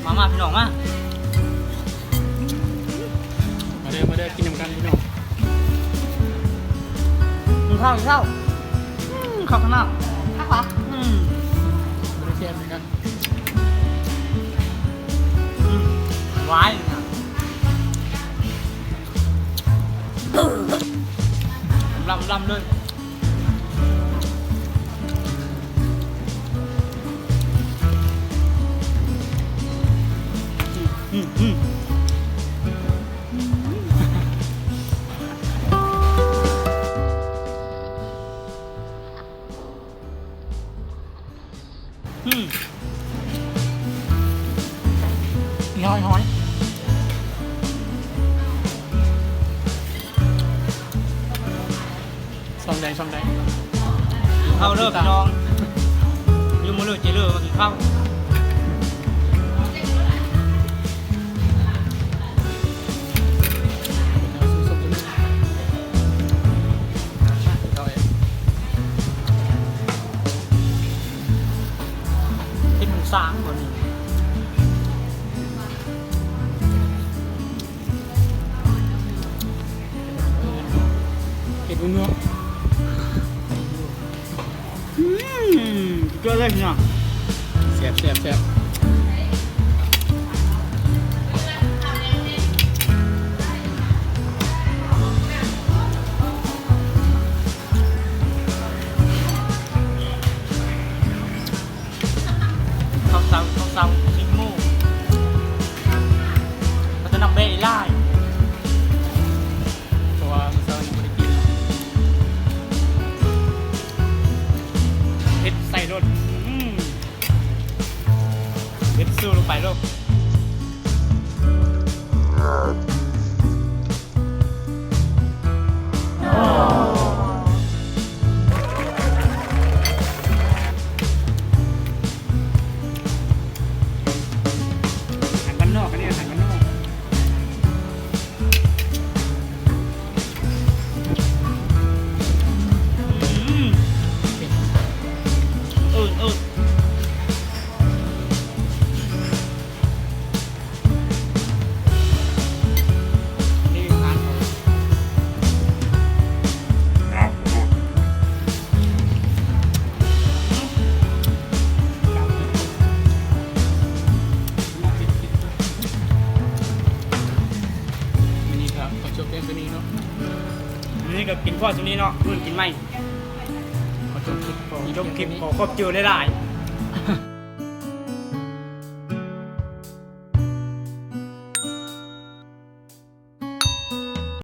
ມາ ມາ ພີ່ນ້ອງມາ ມາເດີ ມາເດີ ກິນນຳກັນພີ່ນ້ອງ ກິນເຂົ້າ ກິນເຂົ້າ ອືມ ເຂົ້າຂະໜາດ ຄັກຫວາ ອືມ ບໍ່ໄດ້ແຊບເລີຍນະ ອືມ ຫວານນະ ລຳ ລຳເລີຍ. ອືມ ອືມ ອືມ ອີ່ຫ້ອຍໆ ຊ່ອງໃດ ຊ່ອງໃດ ກິນເຂົ້າເດີພີ່ນ້ອງ ຢູ່ມື້ເລີເຈເລີມາກິນເຂົ້າ. ເປັນໝູຊ້າງບໍ່ນີ້ ເຜັດນົວໆ ອືມ ສຸດຍອດເລີຍພີ່ນ້ອງ ແຊບໆໆ ເຂົ້າເຊົ້າ ເຂົ້າເຊົ້າ ສິບໂມງ ເຂົາຈະນັບແບ້ອີກຫຼາຍ ເພາະວ່າມື້ເຊົ້ານີ້ບໍ່ໄດ້ກິນ ເຮັດໃສ່ໂລດ ອືມ ເຮັດຊູລົງໄປໂລດ. ອາຫານບ້ານນອກ ອັນນີ້ອາຫານບ້ານນອກ. ອືມ ເອີ ເອີ ນີ້ຮ້ານເຂົາ ມື້ນີ້ກໍຂໍຈົບພຽງເທົ່ານີ້ເນາະ ມື້ນີ້ກໍກິນພໍສ່ຳນີ້ເນາະ ມື້ອື່ນກິນໃໝ່ ຂໍຈົບຄລິບ ຂໍຈົບຄລິບ ຂໍຂອບໃຈຫຼາຍໆ.